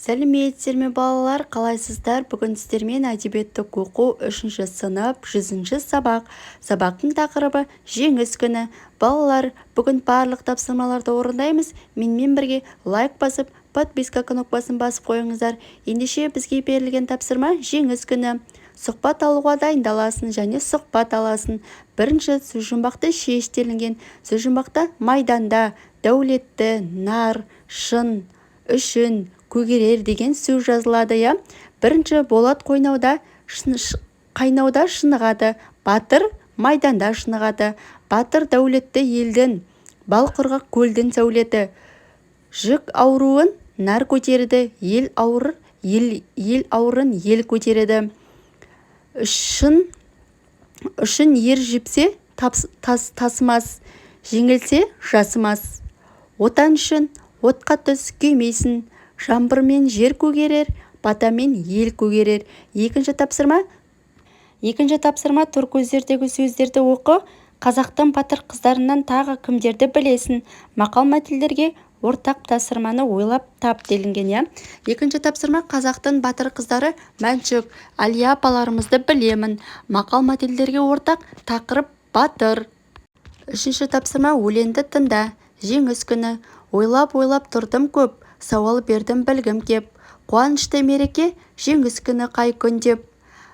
Сәлеметсіздер ме, балалар! Қалайсыздар? Бүгін сіздермен әдебиетті оқу, үшінші сынып, 100-сабақ. Сабақтың тақырыбы: Жеңіс күні. Балалар, бүгін барлық тапсырмаларды орындаймыз. Менімен бірге лайк басып, подписка кнопкасын басып қойыңыздар. Ендеше, бізге берілген тапсырма: Жеңіс күні. Сұхбат алуға дайындаласың және сұхбат аласың. Бірінші, сөзжұмбақты шеш делінген. Сөзжұмбақта майданда, дәулетті, нар, шын, үшін, көгерер деген сөз жазылады, иә. Бірінші, болат қойнауда, қайнауда шынығады, батыр майданда шынығады. Батыр дәулетті елдің, бал құрғақ көлдің сәулеті. Жүк ауруын нар көтереді, ел ауыр, ел ауырын ел көтереді. Шын үшін ер жіпсе тасымас, жеңілсе жасымас. Отан үшін отқа түс, күймейсің. Жаңбырмен жер көгерер, батамен ел көгерер. Екінші тапсырма: тор көздердегі сөздерді оқы. Қазақтың батыр қыздарынан тағы кімдерді білесің? Мақал-мәтелдерге ортақ тапсырманы ойлап тап делінген, иә. Екінші тапсырма: қазақтың батыр қыздары Мәншүк, Әлия апаларымызды білемін. Мақал-мәтелдерге ортақ тақырып: батыр. Үшінші тапсырма: өлеңді тыңда. Жеңіс күні. Ойлап-ойлап тұрдым көп, сауал бердім білгім кеп: қуанышты мереке, жеңіс күні қай күн деп.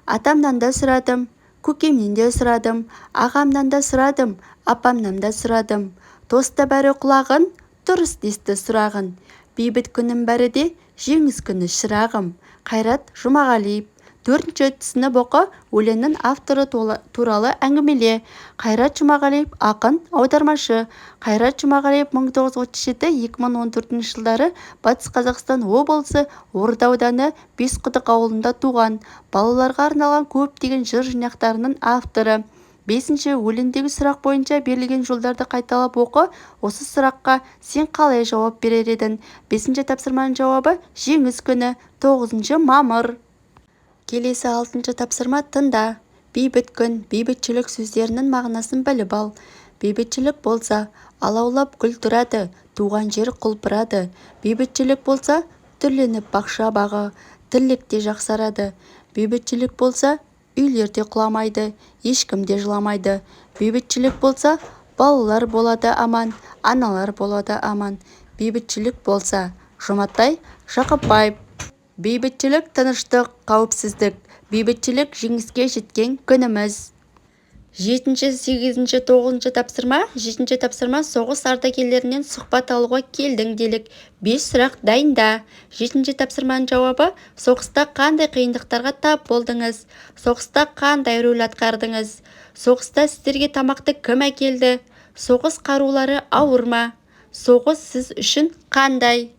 Атамнан да сұрадым, көкемнен де сұрадым, ағамнан да сұрадым, апамнан да сұрадым. Тосты бәрі құлағын, дұрыс десті сұрағын. Бейбіт күннің бәрі де жеңіс күні, шырағым. Қайрат Жұмағалиев. Төртінші, түсініп оқы. Өлеңнің авторы туралы әңгімеле. Қайрат Жұмағалиев – ақын, аудармашы. Қайрат Жұмағалиев 1937-2014 жылдары Батыс Қазақстан облысы, Орда ауданы, Бесқұдық ауылында туған. Балаларға арналған көптеген жыр жинақтарының авторы. Бесінші, өлеңдегі сұрақ бойынша берілген жолдарды қайталап оқы. Осы сұраққа сен қалай жауап берер едің? Бесінші тапсырманың жауабы: Жеңіс күні – 9 мамыр. Келесі, алтыншы тапсырма: тыңда. Бейбіт күн, бейбітшілік сөздерінің мағынасын біліп ал. Бейбітшілік болса, алаулап гүл тұрады, туған жер құлпырады. Бейбітшілік болса, түрленіп бақша-бағы, тірлік те жақсарады. Бейбітшілік болса, үйлер де құламайды, ешкім де жыламайды. Бейбітшілік болса, балалар болады аман, аналар болады аман. Бейбітшілік болса. Жұматай Жақыпбаев. Бейбітшілік – тыныштық, қауіпсіздік. Бейбітшілік – жеңіске жеткен күніміз. Жетінші, сегізінші, тоғызыншы тапсырма. Жетінші тапсырма: соғыс ардагерлерінен сұхбат алуға келдің делік. Бес сұрақ дайында. Жетінші тапсырманың жауабы: соғыста қандай қиындықтарға тап болдыңыз? Соғыста қандай рөл атқардыңыз? Соғыста сіздерге тамақты кім әкелді? Соғыс қарулары ауыр ма? Соғыс сіз үшін қандай?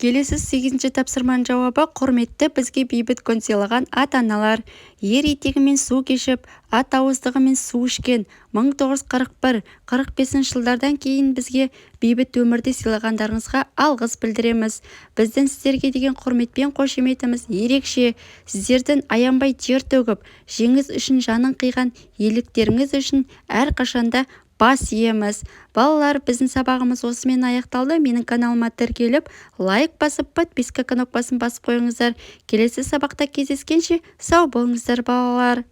Келесі, сегізінші тапсырманың жауабы: құрметті бізге бейбіт күн сыйлаған ата-аналар, ер етегімен су кешіп, ат ауыздығымен су ішкен 1941-45 жылдардан кейін бізге бейбіт өмірді сыйлағандарыңызға алғыс білдіреміз. Біздің сіздерге деген құрмет пен қошеметіміз ерекше. Сіздердің аянбай тер төгіп, жеңіс үшін жанын қиған ерліктеріңіз үшін әрқашанда бас иеміз. Балалар, біздің сабағымыз осымен аяқталды. Менің каналыма тіркеліп, лайк басып, подписка кнопкасын басып қойыңыздар. Келесі сабақта кездескенше, сау болыңыздар, балалар!